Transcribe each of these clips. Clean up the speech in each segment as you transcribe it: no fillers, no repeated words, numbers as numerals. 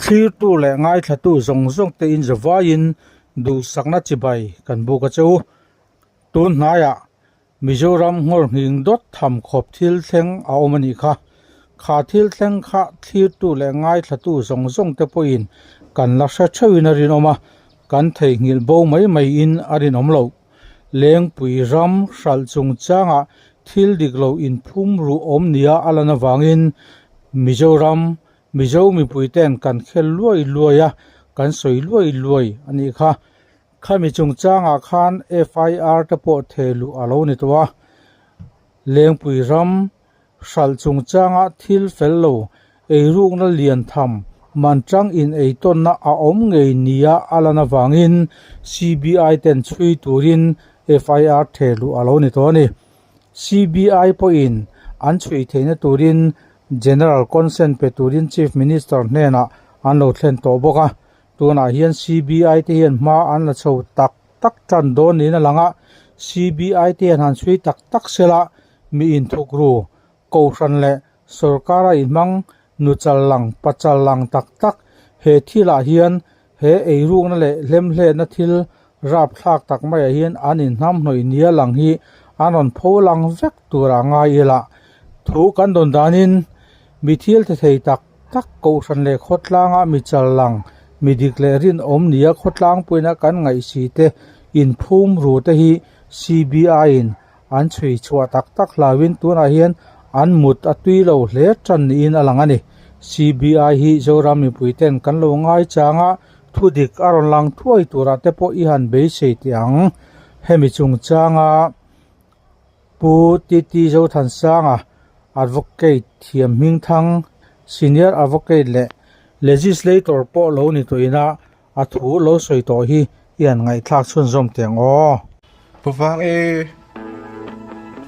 Thlirtu leh ngaithlatu zawng zawng te in zavaiin duhsakna chibai kan buk a che u. Tun hnaiah Mizoram nghawr nghing dawt tham khawp thil thleng a awm a nih kha. Kha thil thleng kha thlirtu leh ngaithlatu zawng zawng te pawhin kan la hre theuhin a rinawm a, kan theihnghilh bo mai mai in a rinawm loh. Lengpui ram hralh chungchangah thil dik lo inphum ruh awm nia a lan avangin Mizoram Mizo mipuite'n kan khel luai luai a, kan sawi luai luai a nih kha. Khami chungchangah khan FIR te pawh theh luh a lo ni tawh a. Lengpui ram hralh chungchanga thil fel lo eirukna lian tham man tang in eitawnna a awm ngei nia a lan avangin CBI ten chhui turin FIR theh luh a lo ni tawh a ni. CBI pawhin an chhui theihna turin General Consent pe turin Chief Minister hnenah an lo thlen tawh bawk a. Tunah hian CBI te hian hma an la chho tak tak tan dawn niin a lang a, CBI te hian han chhui tak tak sela mi inthukru, kohhran leh sorkara inhmang nu chal lang pa chal lang tak tak he thilah hian he eirukna leh hlemhletna thil rapthlak tak maiah hian an inhnamhnawih nia lang hi an rawn pho lang vek tura ngai ila thu kan dawn danin mi thil ti thei tak tak kohhran leh khawtlanga mi chal lang mi dik leh rinawm nia khawtlang puina kan ngaihsi te inphum ru te hi C_B_I in An chhui chhuah tak tak hlauin tunah hian an mut a tui lo hle tan niin a lang a ni. CBI hi Zoram mipui ten kan lo ngai chang a, thu dik a rawn lang thuai turah te pawh i han beisei teh ang. Hemi chungchanga Pu TT Zothansanga, Advocate thiam hmingthang, Senior Advocate leh Legislator pawh lo ni tawh ina A thu lo sawi tawh hi i han ngaihthlak chhunzawm teh ang aw. Pu Vang e.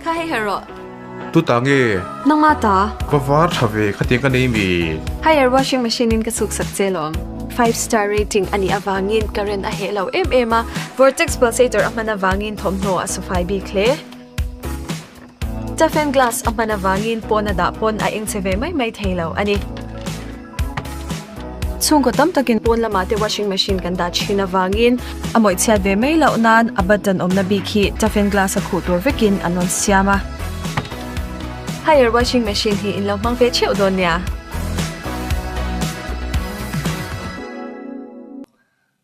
Kha hei her rawh. Tu ta nge? Nangma ta. Va var tha ve khatiang ka nei mi. Haier washing machine in ka chhuk sak che lawm. Five star rating a nih avangin current a heh lo em em a, vortex pulsator a hman avangin thawmhnaw a sufai bik hle. Toughen glass a hman avangin pawn a dah pawn a eng che ve mai mai thei lo a ni. Chhungkaw tam takin pawn lamah te washing machine kan dah thin avangin a mawih chhiat ve mai loh nan a button awmna bik hi toughen glass a khuh tur vekin an rawn siam a. Haier washing machine hi in lo hmang ve theuh dawn nia.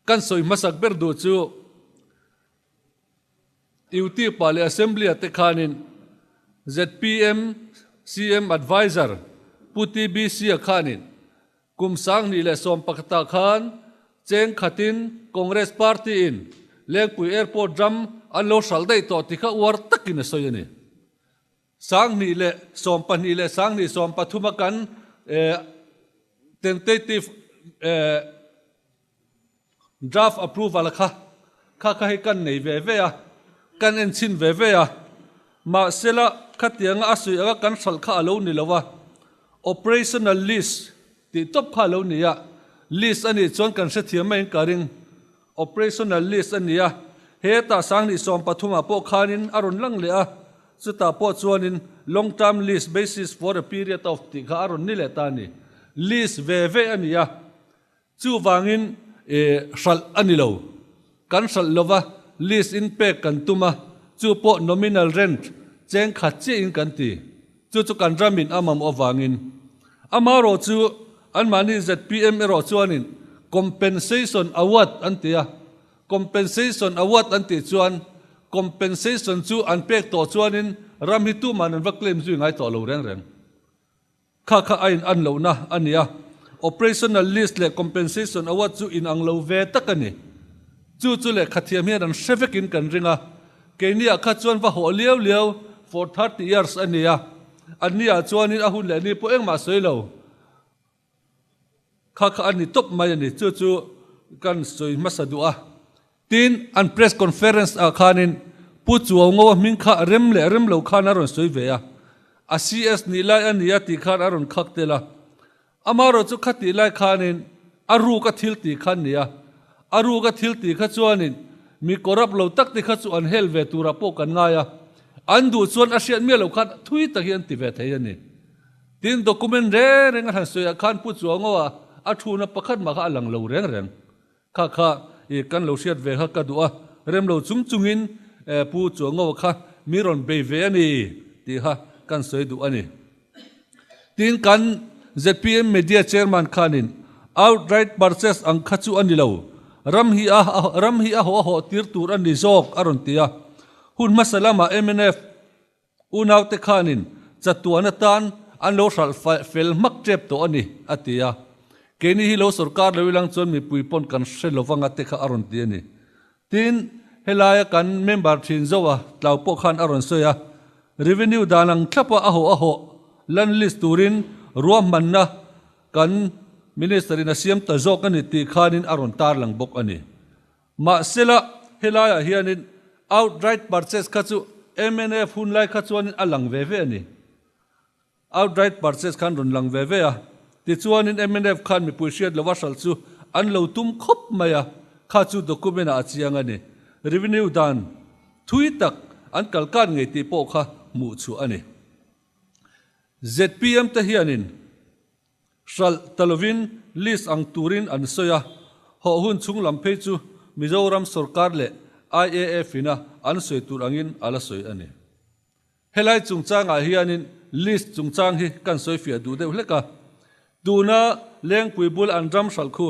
Kan sawi hmasak ber duh chu Duty pa leh Assembly ah te khanin zpm CM Adviser Pu TBC a khanin kum 2011 ah khan cheng khatin Congress Party in Lengpui Airport ram an lo hralh daih tawh ti kha uar takin a sawi a ni. 2012 leh 2013 a kan tentative Draft approval kha kha kha hi kan nei ve ve a, kan en chhin ve ve a, mahsela khatianga a suih anga kan hralh kha a lo ni lo a, operational list tih tawp kha a lo ni a, list a nih chuan kan hrethiam mai in ka ring, operational list a ni a, hetah 2013 ah pawh khanin a rawn lang leh a, chutah pawh chuanin long term list basis for a period of tih kha a rawn ni leh ta a ni, list ve ve a ni a. Chuvangin hralh a ni lo. Kan hralh lova list in pek kan tum a, chu pawh nominal rent cheng khat chiahin kan ti. Chu chu kan ramin a mamawh avangin. Amaherawh chu anmahni zpm erawh chuanin compensation award an ti a. Compensation award an tih chuan compensation chu an pek tawh chuanin ram hi tuman an va claim zui ngai tawh lo reng reng. Kha kha a in an lohna a ni a, operational list leh compensation award chu in ang lo ve tak a ni. Chu chu lehkha thiam hian an hre vekin kan ring a, keiniah kha chuan va hawh liau liau for 30 years a ni a, anniah chuanin a hun leh ni pawh engmah sawi lo. Kha kha a ni tawp mai a ni, chu chu kan sawi hmasa duh a. Tin, an press conference ah khanin Pu Chuaungoa hming kha rem leh rem lo khan a rawn sawi ve a, a CS nih lai a ni a tih khan a rawn khak tel a. Amaherawh chu khatih lai khanin a ruk a thil tih kha a ni a, a ruk a thil tih kha chuanin mi corrupt lo tak te kha chu an hel ve turah pawh kan ngai a, an duh chuan a hriat miah lo khan thui tak hi an ti ve thei a ni. Tin, document reng reng a han sawiah khan Pu Chuangoa a thuna pakhat mah kha a lang lo reng reng. Kha kha i kan lo hriat ve kha ka duh a, rem lo chung chungin Pu Chuangawa kha mi rawn bei ve a ni tih kha kan sawi duh a ni. Tin kan zpm Media Chairman khanin outright purchase ang kha chu a ni lo, ram hi a ram hi a hawh a hawh tir tur a ni zawk a rawn ti a. Hun hmasa lamah mnf Unaute khanin chatuan atan an lo hralh fel hmak tep tawh a ni, a ti a. Keini hi lo sorkar lo ilang chuan mipui pawn kan hre lo vanga te kha a rawn ti a ni. Tin, helaia kan member thin Zoa tlau pawh khan a rawn sawi a, Revenue dan ang thlapa a hawh a hawh land list turin ruahmanna kan Minister in a siam ta zawk a ni tih khanin a rawn tarlang bawk a ni. Mahsela, helaiah hianin outright purchase kha chu mnf hun lai kha chuanin a lang ve ve a ni. Outright purchase khan rawn lang ve ve a, tichuanin mnf khan mipui hriat lova hralh chu an lo tum khawp mai a, kha chu document ah a chiang a ni. Revenue dan thui tak an kalkan ngei tih pawh kha hmuh chhuah a ni. Zpm te hianin. Hralh ta lovin list ang turin an sawi a, hawh hun chhung lam phei chu Mizoram sorkar leh IAF ina an sawi tur angin a la sawi a ni. Helai chungchangah hianin list chungchang hi kan sawi fiah duh deuh hlek a, tuna Lengpui bul an ram hralh khu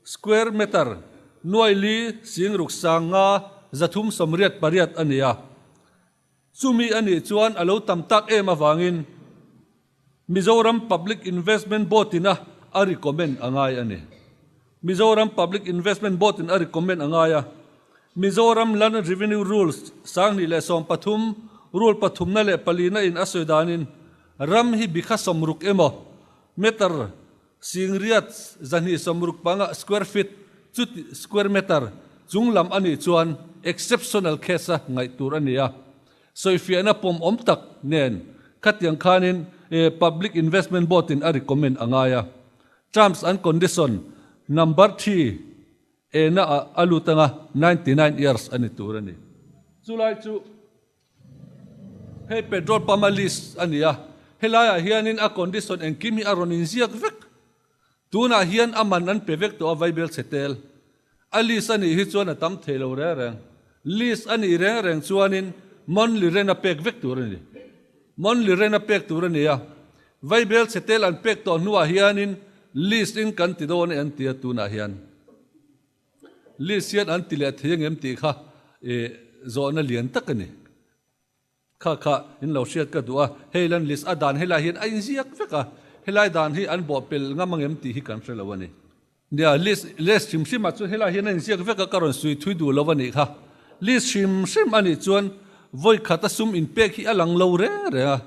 square meter nuai li singruk sanga 388 a ni a, Chumi a nih chuan a lo tam tak em avangin Mizoram Public Investment Board in a a recommend a ngai a ni. Mizoram Public Investment Board in a recommend a ngai a. Mizoram Land Revenue Rules 2013 Rule pathumna leh palina in a sawi danin ram hi bikha 60 emaw meter Singriat 265, square feet, chuti square meter chung lam a nih chuan exceptional case a ngaih tur a ni a. Sawifiahna pawm awm tak nen khatiang khanin Public Investment Board in a recommend a ngai a. Terms and condition number thi ena ah a lut anga 99 years a ni tur a ni. Chulai chu. Hei petrol pump a list a ni a, helaiah hianin a condition engkim hi a rawn inziak vek. Tunah hian a man an pe vek tawh a vaibel chhe tel. A list a nih hi chuan a tam thei lo reng reng. List a nih reng reng chuanin monthly rent a pek vek tur a ni. Monthly rent a pek tur a ni a, vaibel chhe tel an pek tawh hnuah hianin list in kan ti dawn e an ti a tunah hian. List hian an ti leh thei angem tih kha zawhna lian tak a ni. Kha kha in lo hriat ka duh a, hei lan list a dan helai hian a inziak vek a, helai dan hi an bawhpelh ngam angem tih hi kan hre lo a ni. Nia, list list hrim hrim ah chuan helai hian a inziak vek a, ka rawn sui thui duh lo a nih kha. List hrim hrim a nih chuan vawi khat a sum inpek hi a lang lo reng reng a.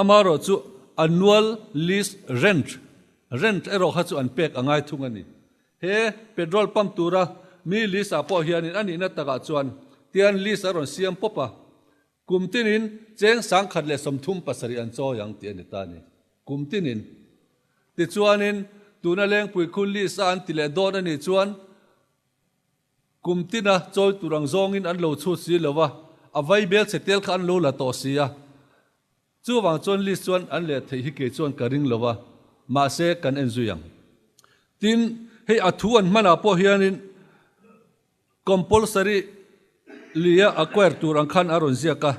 Amaherawh chu annual lease rent, rent erawh kha chu an pek a ngai thung a ni. He petrol pump tura mi lease ah pawh hianin a nihna takah chuan tian lease a rawn siam pawp a, kum tinin cheng 137 an chawi ang tih a ni ta a ni. Kum tinin. Tichuanin tuna Lengpui khu lease a an ti leh dawn a nih chuan, Kum tina chawi tur ang zawngin an lo chhut si lo a, a vai bel chhe tel kha an lo la tawh si a. Chuvang chuan list chuan an leh theih hi kei chuan ka ring lo a, mahse kan en zui ang. Tin, hei a thu an hmanah pawh hianin compulsory lia acquire tur ang khan a rawn ziak a.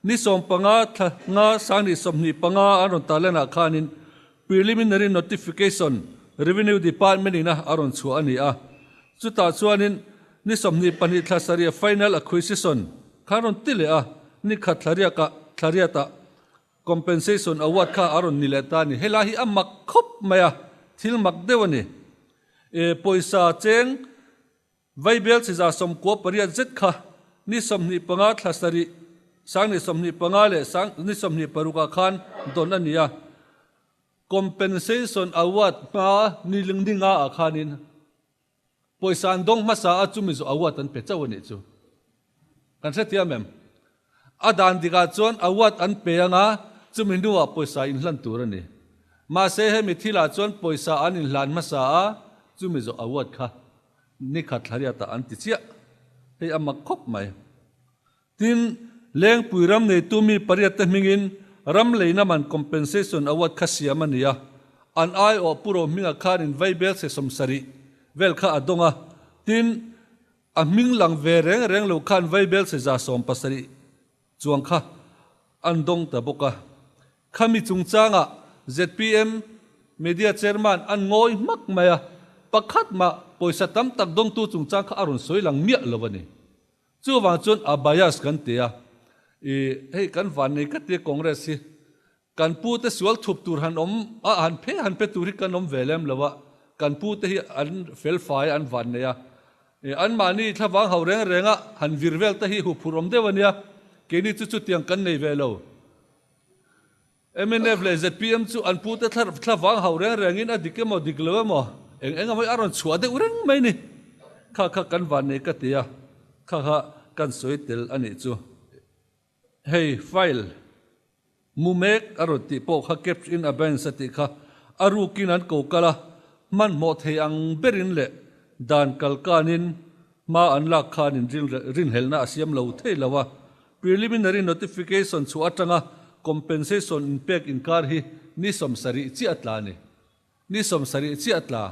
Ni 15 thla nga 2025 an rawn tarlanah khanin Preliminary Notification Revenue Department in a a rawn chhuah a ni a, chutah chuanin ni 22 thla sarih Final Acquisition kha a rawn ti leh a, ni khat thla riakah thla riatah Compensation Award kha a rawn ni leh ta a ni. Helai hi a mak khawp mai a, thil mak deuh a ni. E pawisa cheng Vaibel chiza 98 zet kha ni 25 thla sarih 2025 leh ni 26 ah khan dawn a ni a. Compensation Award hma ni lingdinga ah khanin pawisa an dawng hmasa a chumi zawh award an pe chauh a nih chu. Kan hrethiam em? A dan dikah chuan award an pe anga chumi hnuah pawisa inhlan tur a ni. Mahse hemi thilah chuan pawisa an inhlan hmasa a chumi zawh award kha Ni khat thla riatah an ti chiah. Hei a mak khawp mai. Tin, Lengpui ram neitu mi pariat te hmingin ram leina man compensation award kha siam a ni a. An aiawh Pu Rohminga khanin vaibel chhe 70 vel kha a dawng a, tin, a hming lang ve reng reng lo khan vaibel chhe 170 chuang kha an dawng ta bawk a. Khami chungchangah zpm Media Chairman an ngawi hmak mai a, pakhat mah pawisa tam tak dawngtu chungchang kha a rawn sawi lang miah lo a ni. Chuvang chuan a bias kan ti a, i hei kan vannei ka tia Congress hi kan pu te sual thup tur han awm a, han phe han pe tur hi kan awm ve lem lo a, kan pu te hi an fel fai a an vannei a, i anmahni thlavang ho reng reng a han vir vel te hi huphurh awm deuh a nia, keini chu chutiang kan nei ve lo. Mnf leh zpm chu an pute thlavang hauh reng rengin a dik emaw dik lo emaw eng eng emaw hi a rawn chhuah deuh reng mai ni. Kha kha kan vannei ka ti a, kha kha kan sawi tel a nih chu. Hei file mu mek a rawn tih pawh kha kept in abeyance a tih kha a rukin an ko kal a, hmanhmawh thei ang berin leh dan kalkanin hma an lak khan in rinhlelhna a siam lo thei lo a. Preliminary notification chhuah atanga compensation inpek inkar hi ni 70 chiah a tla a ni. Ni 70 chiah a tla.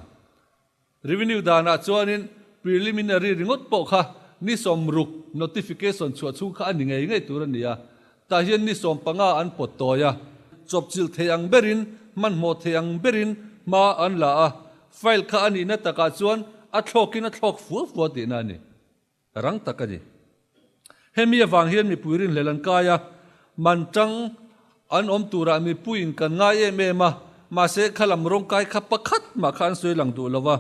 Revenue danah chuanin preliminary ringawt pawh kha ni 60 notification chhuah chhung kha a ni ngei ngei tur a ni a. Tah hian ni 15 an pawt tawi a. Chawpchilh thei ang berin, hmanhmawh thei ang berin hma an la a. File kha a nihna takah chuan a thlawkin a thlawk fua fua tihna a ni. Rang tak a ni. Hemi avang hian mipui rinhlelh an kai a, man tang an awm turah mipuiin kan ngai em em a, mahse kha lam rawngkai kha pakhat mah kha an sawi lang duh lo va.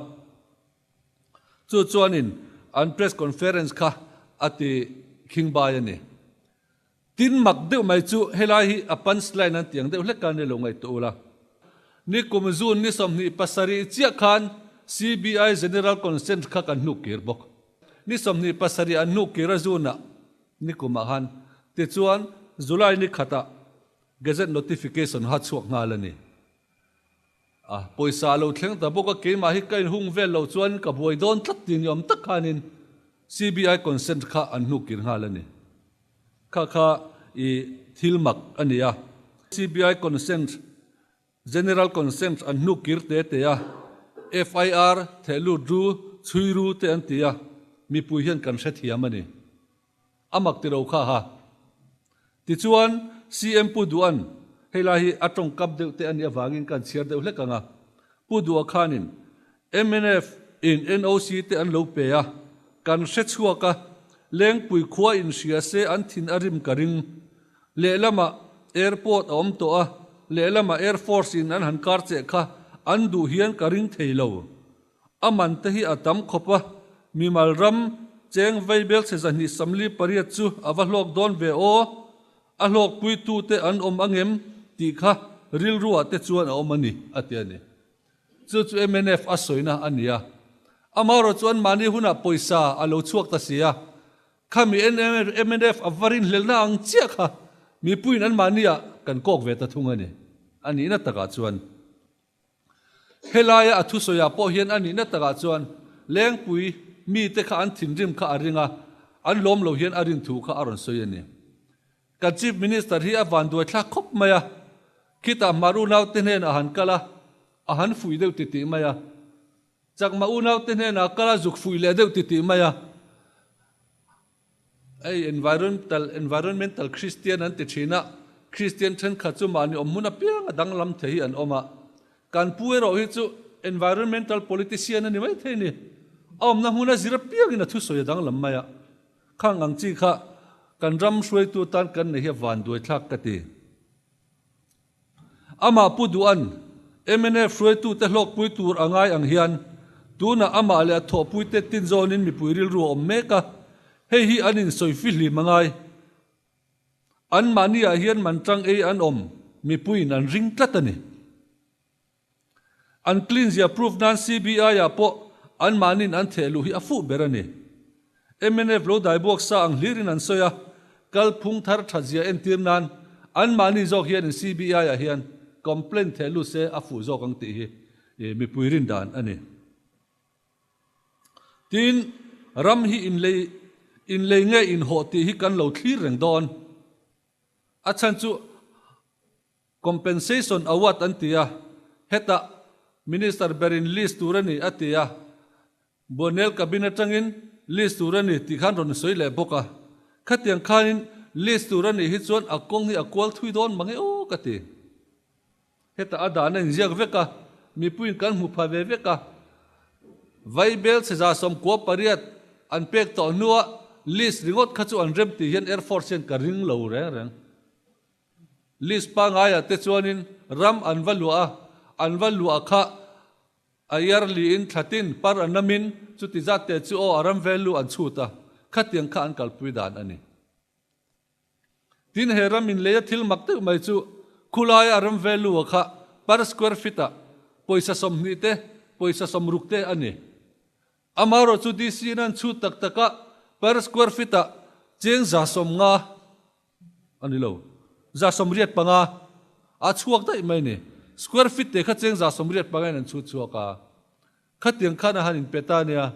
Chu chuanin an press conference kha a ti khingbai a ni. Tin mak deuh mai chu helai hi a punch line an tiang deuh hlek a ni lo ngaihtuah ula. Nikum June ni 27 chiah khan CBI General Consent kha kan hnuk kir bawk. Ni 27 an hnuk kir a June ah nikum ah khan. Tichuan July ni khatah Gazette Notification ha chhuak nghal a ni. A pawisa a lo thleng ta bawk a, keimah hi ka inhung vel lo chuan ka buai dawn tlat tih ni awm tak khanin CBI consent kha an hnuk kir nghal a ni. Kha kha i thil mak a ni a. CBI consent, General consent an hnuk kir te te a, FIR theh lut ru, chhui ru te an ti a, mipui hian kan hrethiam a ni. A mak ti lo kha ha. Tichuan, CM Pu Duhan, hei lai hi a tawngkam deuh te a nih avangin ka han chhiar deuh hlek ang a. Pu Duha khanin mnf in NOC te an lo pe a, kan hre chhuak a, Lengpui khua in hria se an thin a rim ka ring. Lehlamah airport a awm tawh a, lehlamah Air Force in an han kar cheh kha an duh hian ka ring thei lo. A man te hi a tam khawp a, mimal ram cheng vaibel chhe 248 chu a va hlawk dawn ve aw, a hlawkpuitu te an awm angem tih kha rilruah te chuan a awm a ni, a ti a ni. Chu chu mnf a sawina a ni a. Amaherawh chuan mahni hunah pawisa a lo chhuak ta si a, khami mnf a va rinhlelhna ang chiah kha mipuiin anmahniah kan kawk ve ta thung a ni, a nihna takah chuan. Helaia a thusawiah pawh hian a nihna takah chuan Lengpui mite kha an thinrim kha a ring a, an lawm lo hian a rin thu kha a rawn sawi a ni. Kan Chief Minister hi a vanduai thlak khawp mai a, khitah Hmar unaute hnenah a han kal a, a han fuih deuh titih mai a. Chakma unaute hnenah a kal a, zuk fuih leh deuh titih mai a. Hei environmental environmental Christian an ti thin a, Christian thenkhat chu mahni awm hmun apiang a danglam thei hi an awm a, kan pu erawh hi chu environmental politician a ni mai thei ni, a awmna hmun a zir apiangin a thusawi a danglam mai a, khang ang chi kha kan ram hruaitu tan kan nei hi a vanduai thlak ka ti. Amah Pu Duhan, mnf hruaitute hlawkpui tur a ngai ang hian tunah amah leh a thawhpuite tin zawnin mipui rilru a awm mek a, hei hi an insawi fihlim a ngai. Anmahniah hian man tang ei an awm, mipuiin an ring tlat a ni. An clean zia proof nan CBI ah pawh anmahniin an theh luh hi a fuh ber a ni. Mnf lo dai buak sa ang hlirin an sawi a, kalphung thar that zia entir nan anmahni zawk hianin CBI ah hian complaint theh lut se a fuh zawk ang tih hi mipui rin dan a ni. Tin, ram hi inlei inlei nge inhawh tih hi kan lo thlir reng dawn. A chhan chu Compensation Award an ti a, hetah. Minister berin list tur a ni a ti a, Buanel cabin atangin list tur a ni tih khan rawn sawi leh bawk a. Khatiang khanin list tur a nih hi chuan a kawng hi a kual thui dawn mang e aw ka ti. Hetah a dan a inziak vek a, mipuiin kan hmu pha ve vek a. Vaibel chheza 98 an pek tawh hnua list ringawt kha chu an rem tih hian Air Force hian ka ring lo reng reng. List pangaiah te chuanin ram an va luah a, an va luah kha a yearly in thlatin par a namin chuti zat te chu aw a ram value an chhut a, khatiang kha an kalpui dan a ni. Tin, he ram inleia thil mak deuh mai chu khulaia a ram value-a kha per square feet-ah pawisa 20 te, pawisa 60 te a ni. Amaherawh chu DC-in an chhut tak takah per square feet-ah cheng 150 a ni lo, 85 a chhuak daih mai a ni. Square feet te kha cheng 185 in an chhut chhuak a, khatiang khan a han inpe ta a nia.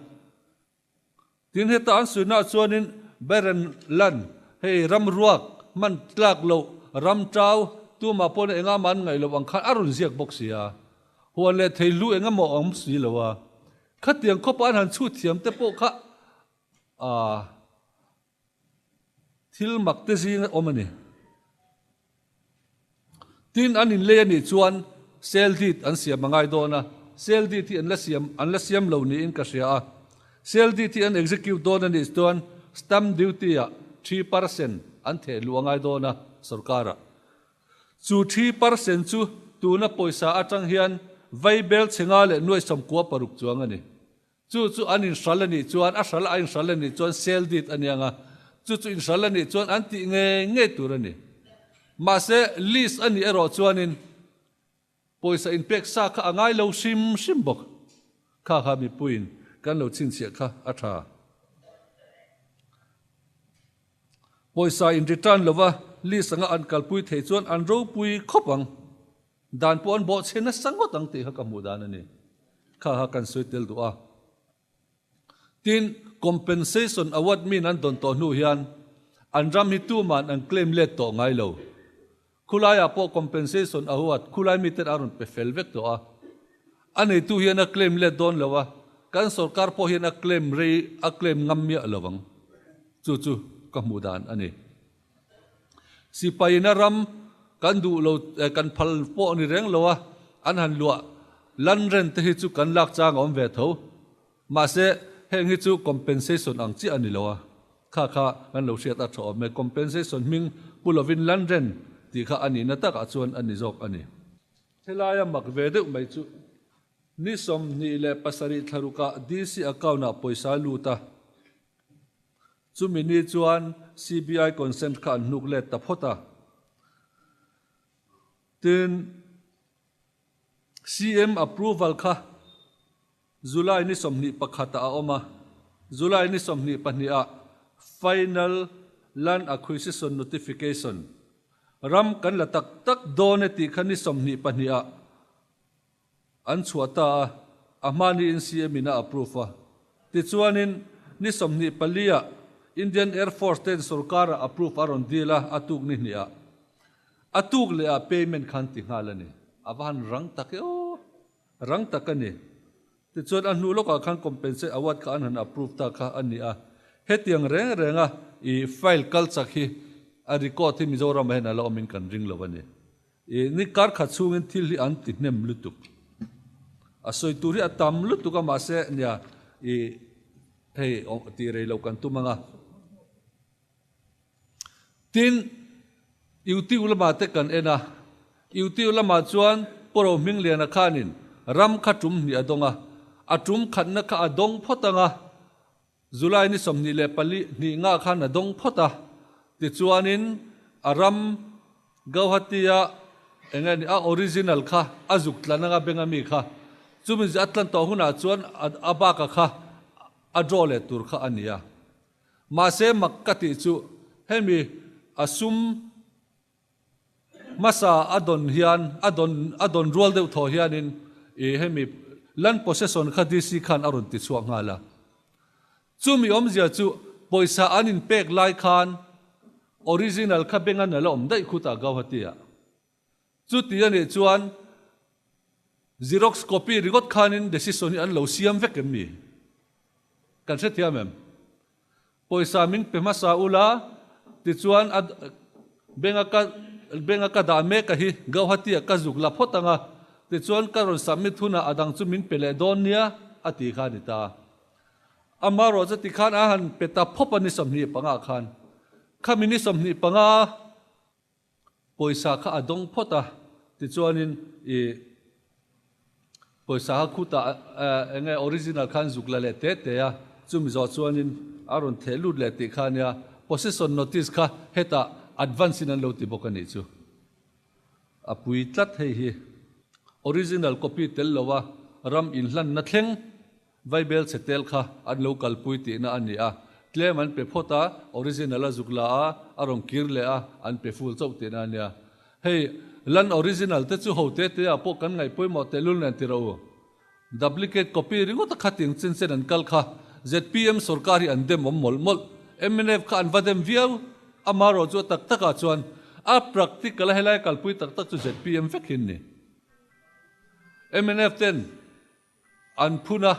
Tin, heta an suihnaah chuanin Barren Land, hei ram ruak, hman tlak loh, ram tau, tumah pawhin enga mah an ngaih loh ang khan a rawn ziak bawk si a. Huan leh thei lu eng emaw a awm si lo a. Khatiang khawpa an han chhut thiam te pawh kha aah thil mak te zing a awm a ni. Tin, an inlei a nih chuan sale deed an siam a ngai dawn a, sale deed hi an la siam an la siam lo niin ka hria a. Sale deed hi an execute dawn a nih chuan stamp duty-ah 3% an theh luh a ngai dawn a sorkarah. Chu 3% chu tuna pawisa atang hian vaibel chhe nga leh nuai 96 chuang a ni. Chu chu an inhral a nih chuan, a hral a inhral a nih chuan sale deed a niang a, chu chu inhral a nih chuan an tih ngei ngei tur a ni. Mahse, lease a nih erawh chuanin pawisa inpek sa kha a ngai lo hrim hrim bawk. Kha kha mipuiin kan lo chhinchhiah kha a tha. Pawisa in return lova lease anga an kalpui thei chuan an ropui khawp ang. Dan pawh an bawhchhe nasa ngawt ang tih kha ka hmuh dan a ni. Kha kha kan sawi tel duh a. Tin, compensation award min an dawn tawh hnu hian an ram hi tuman an claim let tawh ngai lo. Khulaiah pawh compensation award khulai miten a rawn pe fel vek tawh a. A neitu hian a claim let dawn lo a, kan sorkar pawh hian a claim rei a claim ngam miah lo ang. Chu chu ka hmuh dan a ni. Sipaina ram kan duh lo kan phal pawh ni reng lo a, an han luah lan rent te hi chu kan lak chang a awm ve tho. Mahse, heng hi chu compensation ang chiah a ni lo a, kha kha kan lo hriat a tha awm e. Compensation hming pu lovin lan rent tih kha a nihna takah chuan a ni zawk a ni. Helaia mak ve deuh mai chu ni 27 thlarukah DC account-ah pawisa a lut a. Chumi ni chuan CBI consent kha an hnuk let ta phawt a. Tin, CM approval kha July ni 21 ah a awm a, July ni 22 ah final land acquisition notification, ram kan la tak tak dawn e tih kha ni 22 ah An chhuah ta a, a hma niin CM in a approve a. Tichuanin, ni 24 ah Indian Air Force ten sorkar ah approve a rawn deal a, a tuk ni hnih ah. A tuk leh ah payment khan ti nghal a ni. A va han rang tak e aw! Rang tak a ni. Tichuan a hnu lawkah khan compensate award kha an han approve ta kha a ni a. Hetiang reng renga i file kal chak hi a record hi Mizoram ah hian a la awmin kan ring lo a ni. I ni kar khat chhungin thil hi an ti hnem lutuk. A sawi tur hi a tam lutuk a mahse nia i hei tih rei lo kan tum ang a. Tin, YouTube lamah te kan en a, YouTube lamah chuan Pu Rohmingliana khanin ram kha tum hnih a dawng a, a tum khatna kha a dawng phawt ang a, July ni 24 hnih nga khan a dawng phawt a, tichuanin a ram Gauhati-a eng nge ni a original kha a zuk tlan anga beng ami kha, chumi a tlan tawh hunah chuan a baka kha a draw leh tur kha a ni a. Mahse mak ka tih chu hemi a sum Hmasa a dawn hian a dawn a dawn rual deuh thaw hianin ih hemi land possession kha DC khan a rawn ti chhuak nghal a. Chumi awmzia chu pawisa an inpek lai khan original kha bank an la awm daih khutah Gauhati ah. Chuti a nih chuan. Xerox copy ringawt khanin decision hi an lo siam vek em ni? Kan hrethiam em? Pawisa min pe hmasa ula, tichuan a benga ka benga ka dah mek a hi Gauhati ah ka zuk la phawt ang a, tichuan ka rawn submit hunah a dang chu min pe leh dawn nia, a ti kha a ni ta. Amaherawh chu tikhan a han pe ta phawp a ni 25 khan. Khami ni 25 Pawisa kha a dawng phawt a, tichuanin i pawisa kha khutah eng nge original khan zuk la leh te te a, chumi zawh chuanin a rawn theh lut leh tih kha ania, possession notice kha hetah advance in an lo ti bawk a nih chu. A pui tlat hei hi. Original copy tel lo a ram inhlanna thleng Vaibel chhe tel kha an lo kalpui tihna a ni a, tlem an pe phawt a, original a zuk la a, a rawn kir leh a, an pe full chauh tihna a nia. Hei, lan original te chu ho te te ah pawh kan ngaih pawimawh tehlul nen ti rawh u. Duplicate copy ringawt a khating chen chen an kal kha zpm sorkar hi an dem awm mawlh mawlh. Mnf kha an va dem viau, amaherawh chu a tak takah chuan a practical a helai kalpui tak tak chu zpm vek hi an ni. Mnf ten An phun a,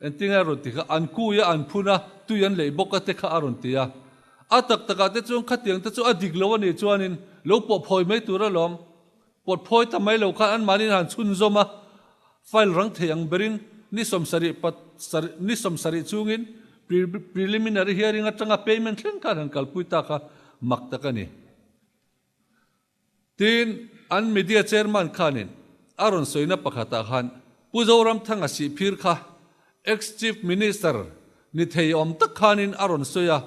engtinge a rawn ti kha, an kui a, an phun a, tui an leih bawk a te kha a rawn ti a. A tak takah te chuan khatiang te chu a dik lo a nih chuanin lo pawh phawi mai tur alawm. Pawt phawi ta mai lo khan anmahniin han chhunzawm a, file rang thei ang berin ni 70 ni 70 chungin preliminary hearing atanga payment thleng khan han kalpui ta kha mak tak a ni. Tin, an media chairman khanin a rawn sawina pakhatah khan Pu Zoramthanga sihphir kha ex-Chief Minister ni thei awm tak khanin a rawn sawi a,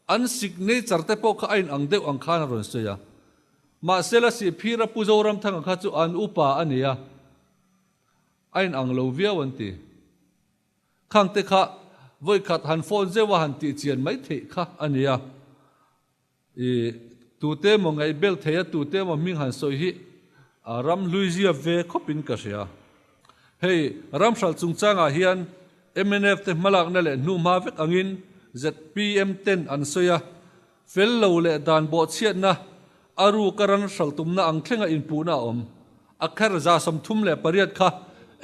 an signature te pawh kha a inang deuh ang khan a rawn sawi a. Mahsela sihphira Pu Zoramthanga kha chu an upa a ni a, a inang lo viau an ti. Khangte kha vawikhat han phone zeuh a han tihchian mai theih kha a ni a. I tute emaw ngaihbel thei a tute emaw hming han sawi hi a ram hlui zia ve khawpin ka hria. Hei ram hralh chungchangah hian mnf te hmalakna leh hnuhma vek angin zpm ten an sawi a, fel lo leh dan bawhchhiatna a ruka ran hralh tumna ang thlenga inpuhna a awm. A kher 38 kha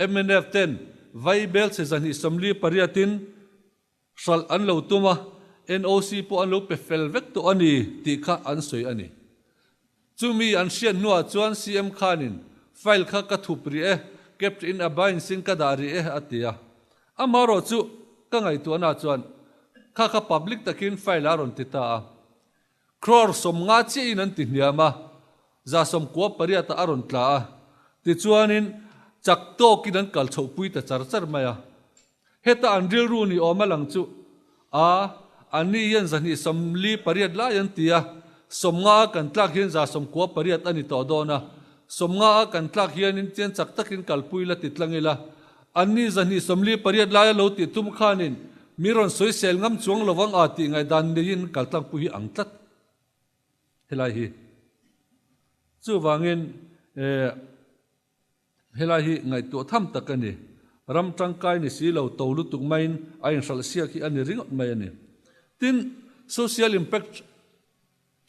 mnf ten vaibelchhe 248 in Hralh an lo tum a, NOC pawh an lo pe fel vek tawh a ni tih kha an sawi a ni. Chumi an hriat hnuah chuan CM khanin file kha ka thup rih e, kept in abeyance in ka dah rih e a ti a. Amaherawh chu ka ngaihtuahna chuan kha kha public takin file a rawn ti ta a. Crore 50 chiahin an ti hniam a, 98% ah a rawn tla a. Tichuanin chak tawkin an kal chhohpui ta char char mai a. Heta an rilru ni awm a lang chu a, anni hian 248 lai an ti a, 50 a kan tlak hian 98 a ni tawh dawn a, 50 a kan tlak hianin chian chak takin kalpui la ti tlang ila, anni 248 lai a lo tih tum khanin mi rawn sawisel ngam chuang lovang a tih ngaihdan neiin kaltlangpui hi ang tlat helai hi. Chuvangin eh. Helai hi ngaihtuah tham tak a ni. Ram tangkai ni si lo to lutuk maiin a inhralh siak hi a ni ringawt mai a ni. Tin, Social Impact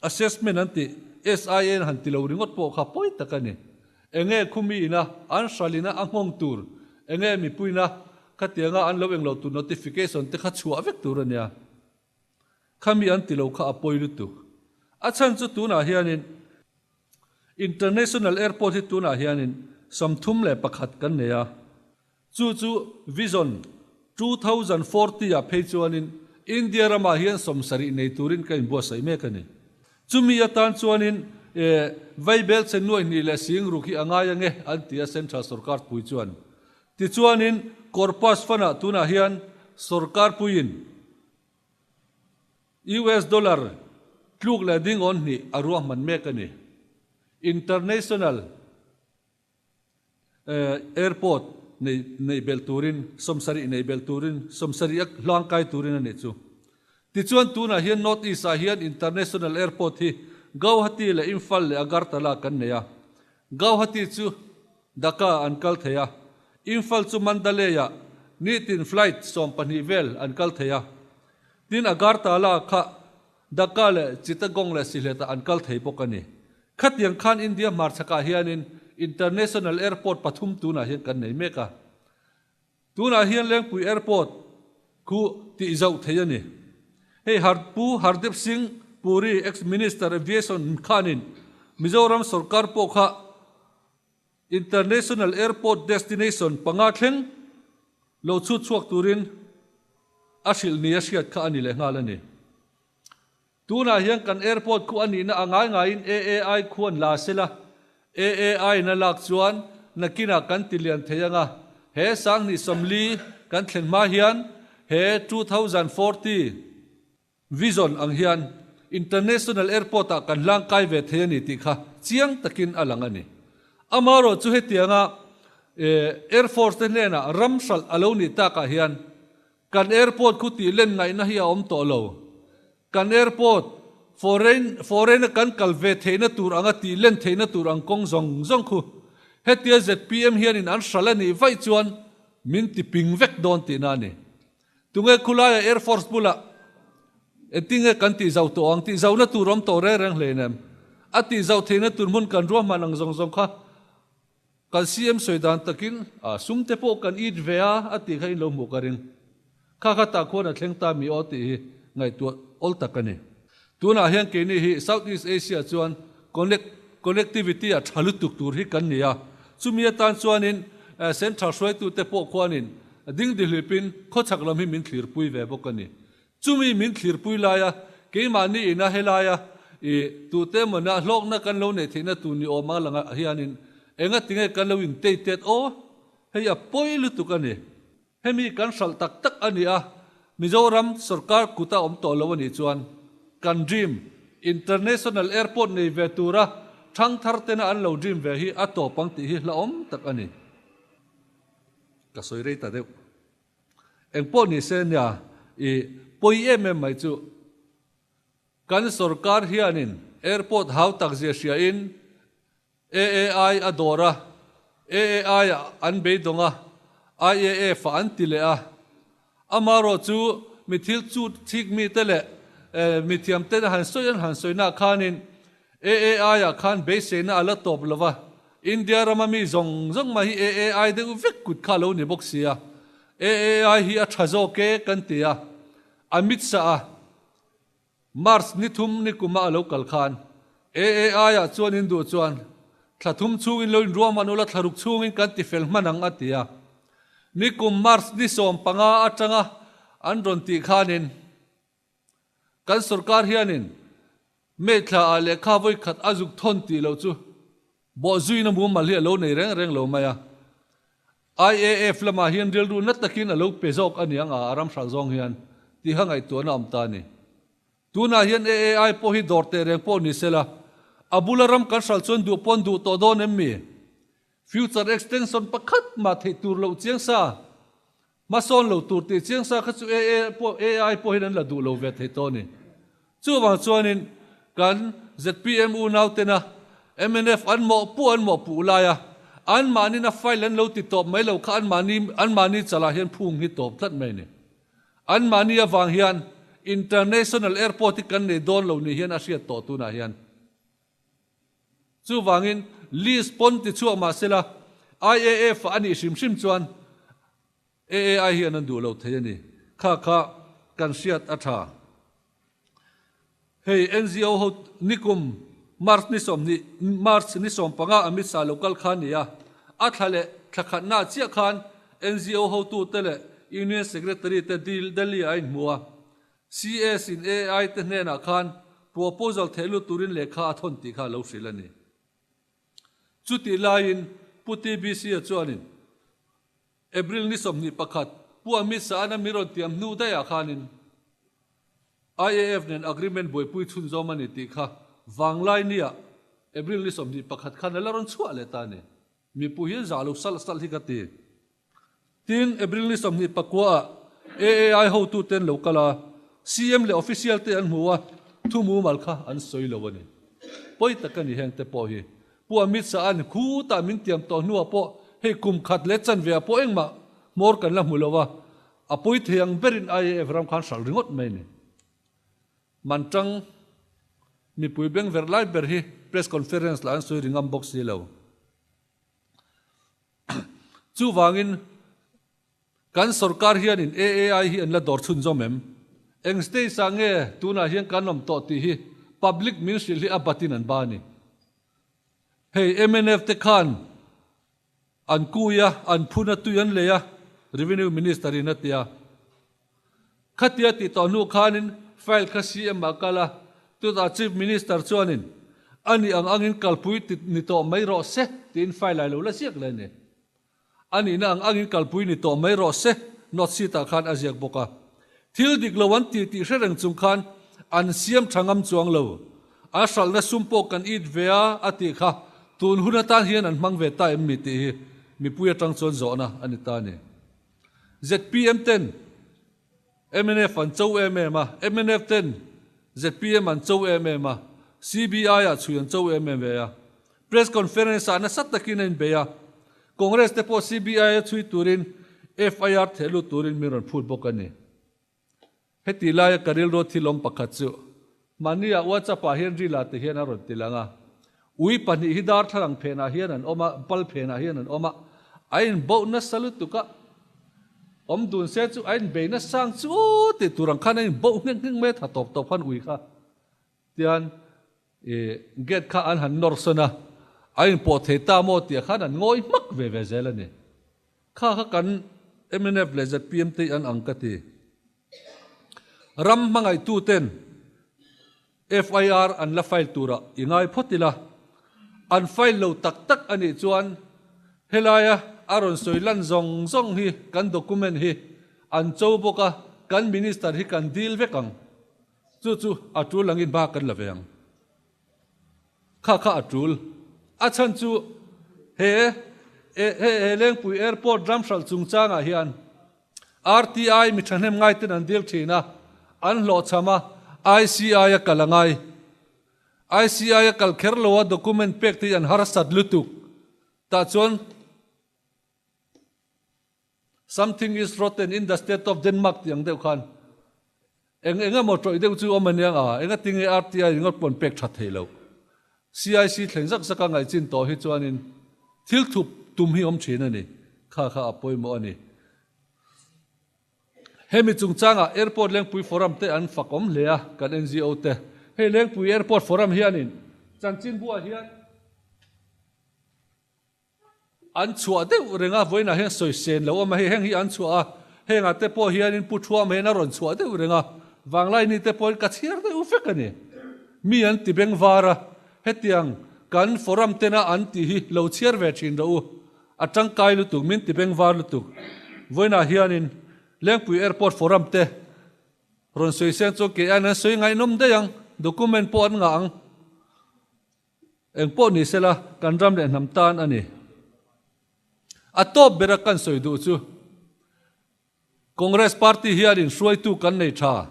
Assessment an tih, SIA han ti lo ringawt pawh kha pawi tak a ni. Enge khumi ina an hralhina a nghawng tur, enge mipuina khatianga an lo englo tur notification te kha chhuah vek tur a nia. Khami an ti lo kha a pawi lutuk. A chhan chu tunah hianin International Airport hi tunah hianin 31 kan nei a. Chu chu Vision 2040 ah phei chuanin India ramah hian 70 nei turin ka inbuatsaih mek a ni. Chumi atan chuanin Vaibel chhe nuaih hnih leh sing ruk hi a ngai ange an ti a Central Sorkar pui chuan. Tichuanin Corpus Fund-ah tunah hian sorkar puiin US dollar tluk leh ding awn hnih a ruahman mek a ni. International Airport nei belh turin, 70 nei belh turin, 70 a hlangkai turin a nih chu. Tichuan tunah hian North East-ah hian International Airport hi Gauhati leh Imphal leh Agartala kan nei a. Gauhati chu Dhaka an kal thei a, Imphal chu Mandalay-ah nitin flight 12 vel an kal thei a. Tin, Agartala kha Dhaka leh Chittagong leh Sylhet-ah an kal thei bawk a ni. Khatiang khan India hmarchhakah hianin International Airport pathum tunah hian kan nei mek a. Tunah hian Lengpui Airport khu tih zauh thei a ni. Hei Har Pu Hardeep Singh Puri Ex-Minister Aviation khanin Mizoram sorkar pawh kha International Airport Destination panga thleng lo chhut chhuak turin a hrilh ni a hriat kha a ni leh nghal a ni. Tunah hian kan airport khu a nihna a ngai ngaiin AAI khuan la sela, AAI na lak chuan nakinah kan ti lian thei anga, he sanghnih 40 kan thlen hma hian he 2040 vision ang hian international airport ah kan hlangkai ve thei a ni tih kha chiang takin a lang a ni. Amaherawh chu hetianga Air Force te hnenah ram hralh a lo nih takah hian Kan airport khu tih len ngaihna hi a awm tawh lo. Kan airport foreign foreign a kan kal ve theihna tur anga tih len theihna tur ang kawng zawng zawng khu hetia zpm hianin an hral a nih vaih chuan min ti ping vek dawn tihna a ni. Tunge khulaia Air Force bulah engtinge kan tih zauh tawh ang tih zauhna tur awm tawh reng reng hleinem. A tih zauh theihna tur hmun kan ruahman ang zawng zawng kha Kan CM sawi dan takin a sum te pawh kan it ve a, a tih kha in lo hmuh ka ring. Kha kha tah khuan a thleng ta mi aw tih hi ngaihtuah awl tak a ni. Tunah hian keini hi South East Asia chuan connect connectivity a tha lutuk tur hi kan ni a, chumi atan chuanin Central hruaitute pawh khuanin dingdihlipin khawchhak lam hi min thlirpui ve bawk a ni. Chumi min thlirpui laia keimahni ina helaia i tute emawna hlawkna kan lo neih theihna tur ni awm ang langah hianin enga tinge kan lo intei tet aw? Hei a pawi lutuk a ni. Hemi kan hralh tak tak a ni a, Mizoram sorkar kuta awm tawh lo a nih chuan kan dream International Airport nei ve tura thangthar tena an lo dream ve hi a tawp ang tih hi hlauhawm tak a ni. Ka sawi rei ta deuh. Engpawh ni se nia i pawi em em mai chu kan sorkar hianin airport hau tak zia hriain AAI a dawr a, AAI ah an beidawng a, IAF ah an ti leh a. Amaherawh chu mi thil chut chik mite leh mithiam te han sawi an han sawi nah khanin AAI ah khan beiseina a la tawp lo va, India rama mi zawng zawng mai hi AAI deuh vek kut kha a lo ni bawk si a, AAI hi a tha zawk e kan ti a, Amit Shah a March ni thum ni kuma a lo kal khan AAI ah chuan in duh chuan thla thum chhungin lo inruahman ula thla ruk chhungin kan ti fel hman ang a ti a, nikum March ni 15 atanga an rawn tih khanin Kan sorkar hianin May thla ah lehkha vawi khat a zuk thawn tih loh chu bawhzuina mumal hi a lo nei reng reng lo mai a. IAF lamah hian rilru na takin a lo pe zawk a niang a, a ram hralh zawng hian tiha ngaihtuahna a awm ta a ni. Tunah hian AAI pawh hi dawr teh reng pawh ni sela, a bula ram kan hralh chuan duh pawn duh tawh dawn em mi? Future extension pakhat mah theih tur loh chiang sa. Hmasawn lo tur tih chiang sa kha chu AA pawh AI pawhin an la duh lo ve thei tawh a ni. Chuvang chuanin kan zpm unautena mnf an mawhpuh an mawhpuh lai a, anmahnin a file an lo ti tawp mai lo kha anmahni anmahni chalah hian phung hi tawp tlat mai a ni. Anmahni avang hian International Airport hi kan nei dawn lo ni hian a hriat tawh tunah hian. Chuvangin list pawn ti chhuak mah sela IAF a nih hrim hrim chuan AAI hian an duh lo thei a ni. Kha kha kan hriat a tha. Hei NGO ho nikum March ni 20 March ni 15 Amit Shah lo kal kha a ni a, a thla leh thla khatna chiah khan NGO hotute leh Union Secretary te Delhi ah a inhmu a. CS in AI te hnenah khan proposal theih lut turin lehkha a thawn tih kha a lo hrilh a ni. Chutih laiin Pu TBC-a chuanin April ni 21 Pu Amit Shah-an a mi rawn tiam hnu daihah khanin IAF nen agreement buaipui chhunzawm a ni tih kha vanglai nia April ni 21 khan a la rawn chhuah leh ta a ni. Mipui hian zah lo salh salh hi ka ti. Tin, April ni 29 ah AAI hotute an lo kal a, CM leh official te an hmu a, thu mumal kha an sawi lo a ni. Pawi tak a ni heng te pawh hi. Pu Amit Shah an khutah min tiam tawh hnuah pawh hei kum khat leh chanve ah pawh engmah hmawr kan la hmu lo a, a pawi thei ang berin IAF ram khan hralh ringawt mai a ni. Mantang mipui bengverh lai ber hi press conference lah an sawi ri ngam bawk si lo. Chuvangin kan sorkar hianin AAI hi an la dawr chhunzawm em? Eng stage ah nge tunah hian kan awm tawh tih hi public min hrilh hi a batin an ba a ni. Hei mnf te khan an kui a, an phun a, tui an lei a, Revenue Minister in a ti a. Khatia tih tawh hnu khanin file kha CM ah kal a, chutah Chief Minister chuanin a nih ang angin kalpui ti ni tawh mai rawh se tiin file ah i lo la ziak leh a ni. A nihna ang angin kalpui ni tawh mai rawh se note sheet ah khan a ziak bawk a. Thil dik lo an tih tih hre reng chung khan an siam tha ngam chuang lo. An hralhna sum pawh kan it ve a a tih kha tun hun atan hian an hmang ve ta em mi tih hi mipui atang chuan zawhna a ni ta a ni. Zpm ten mnf an cho em em a, mnf ten zpm an cho em em a, CBI ah chhui an cho em em ve a. Press conference ah nasa takin a inbei a, Congress te pawh CBI a chhui turin FIR theh lut turin min rawn phut bawk a ni. Heti laia ka rilru thil awm pakhat chu mahnia WhatsApp ah hian rila ti hian a rawn ti lang a. Ui pahnih hi darthlalang phenah hian an awm a, pal phenah hian an awm a, a inbauh nasa lutuk a, awm dun se chu a inbei nasa ang chu tih tur ang khan a inbauh nghek nghek mai a, tha tawp tawp khan ui kha tian i gate kha an han nawr sawn a, a inpawh thei ta maw tih ah khan an ngawi hmak ve ve zel a ni. Kha kha kan mnf leh zpm te hi an ang ka ti. Ram hmangaihtu ten FIR an la file turah i ngai phawt ila, an file lo tak tak a nih chuan helaia a rawn sawi lan zawng zawng hi kan document hi an cho bawk a, kan minister hi kan dil vek ang. Chu chu a tul angin hma kan la ve ang. Kha kha a tul. A chhan chu he he he Lengpui Airport ram hralh chungchangah hian RTI mi thahnem ngaiten an dil thin a, an hlawhchham a, ICI a kal a ngai. ICI a kal kher lo a document pek te hi an harsat lutuk. Tah chuan Something is rotten in the state of Denmark tih ang deuh khan eng eng emaw tawih deuh chu awm aniang a, engatinge RTI ringawt pawh an pek that thei loh. CIC thleng zak zaka ngaihchin tawh hi chuanin thil thup tum hi awm thin a ni, kha kha a pawimawh a ni. Hemi chungchangah Airport Lengpui Forum te an fak awm hle a, kan NGO te. Hei Lengpui Airport Forum hianin chanchinbuah hian. An chhuah deuh reng a, vawiinah hian sawi sen lo awm a, hei heng hi an chhuah a, hengah te pawh hianin Pu Thuama hian a rawn chhuah deuh reng a, Vanglaini te pawhin ka chhiar deuh vek a ni. Mi an ti beng var a, hetiang kan forum tena an tih hi lo chhiar ve thin rawh u, a tangkai lutuk, min ti beng var lutuk. Vawiinah hianin Lengpui Airport forum te rawn sawi seng chuan kei aiin an sawi ngaihnawm daih ang, document pawh an ngah ang. Eng pawh ni sela, kan ram leh hnam tan a ni. A tawp bera kan sawi duh chu Congress party hianin hruaitu kan nei tha.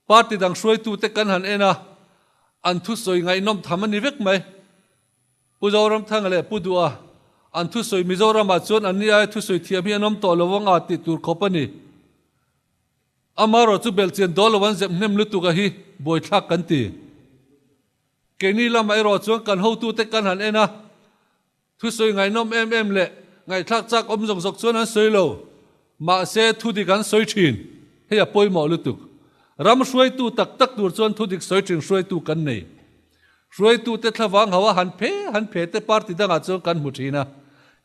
Party dang hruaitute kan han en a, an thusawi ngaihnawm tham a ni vek mai. Pu Zoramthanga leh Pu Duha an thusawi Mizoramah chuan anni aia thusawi thiam hi an awm tawh lo ang a tih tur khawp a ni. Amaherawhchu chu belhchian dawl lo an zep hnem lutuk a hi buaithlak kan ti. Keini lamah erawh chuan kan hotute kan han en a, thusawi ngaihnawm em em leh ngaihthlak chak awm zawk zawk chuan an sawi lo. Mahse, thudik an sawi thin. Hei a pawimawh lutuk. Ram hruaitu tak tak tur chuan thudik sawi thin hruaitu kan nei. Hruaitute thlavang ho a han phe han phe te party dangah chuan kan hmu thin a.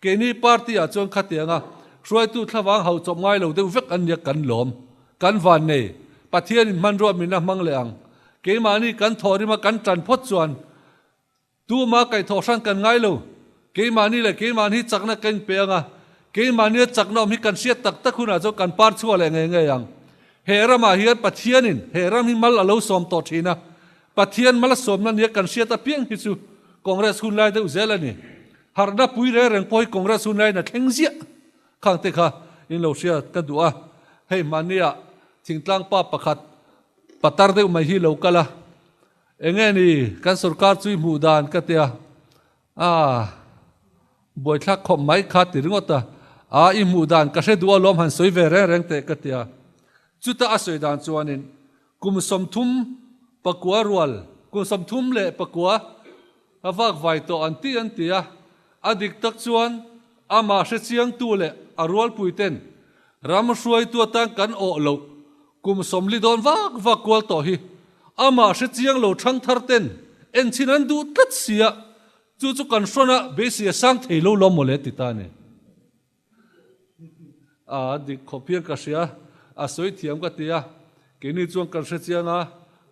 Keini party ah chuan khatianga hruaitu thlavang ho chawp ngai lo deuh vek an nia kan lawm. Kan van nei. Pathianin hmanrua min la hmang leh ang. Keimahni kan thawhrima kan tan phawt chuan tuma kaihthawh hran kan ngai lo. Keimahni leh keimahni chakna ka inpe ang a, keimahnia chakna awm hi kan hriat tak tak hunah chuan kan par chhuah leh ngei ngei ang. He ramah hian Pathianin he ram hi mal a lo sawm tawh thin a, Pathian mal a sawmna nia kan hriat apiang hi chu Congress hun lai deuh zel a ni. Harhna pui reng reng pawh hi Congress hun laiin a thleng ziah. Khang te kha in lo hriat ka duh a, hei mahnia thingtlang pa pakhat patar deuh mai hi lo kal a, enge ni kan sorkar chu i hmuh dan ka tia, aah buaithlak khawp mai kha ti ringawt a, aa i hmuh dan ka hre duh alawm han sawi ve reng reng teh ka tia, chuta a sawi dan chuanin kum 30 pakua rual kum 34 a vak vai tawh an ti an ti a, a dik tak chuan. Amah hrechiangtu leh a rualpuiten ram hruaitu atan kan awh loh kum sawmli dawn vak vak kual tawh hi amah hrechiang lo thangthar ten enchhin an duh tlat sia, chu chu kan hrawn a beisei a sang thei lo lawm mawle ti ta a ni. A dik khawp hian ka hria, a sawi thiam ka ti a, keini chuan kan hrechiang a,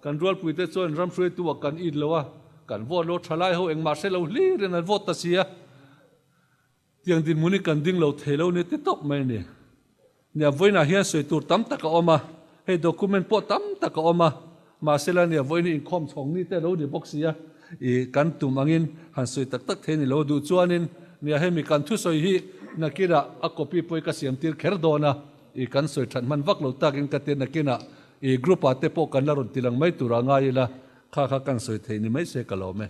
kan rualpuite chuan ram hruaitu ah kan it lo a, kan vote lo thalai ho engmah hre lo hlir in an vote ta si a, tiang dinhmun hi kan ding lo thei lo ni ti tawp mai a ni. Nia vawiinah hian sawi tur tam tak a awm a, hei document pawh tam tak a awm a, mahsela nia vawiin hi inkhawm chhawng ni te a lo ni bawk si a, ih kan tum angin han sawi tak tak thei a ni lo duh chuanin nia hemi kan thusawi hi nakinah a copy pawh hi ka siam tir kher dawn a, ih kan sawi that hman vak lo takin ka tia nakinah ih group ah te pawh kan la rawn ti lang mai tur a ngai ila kha kha kan sawi thei ni mai se ka lawm e.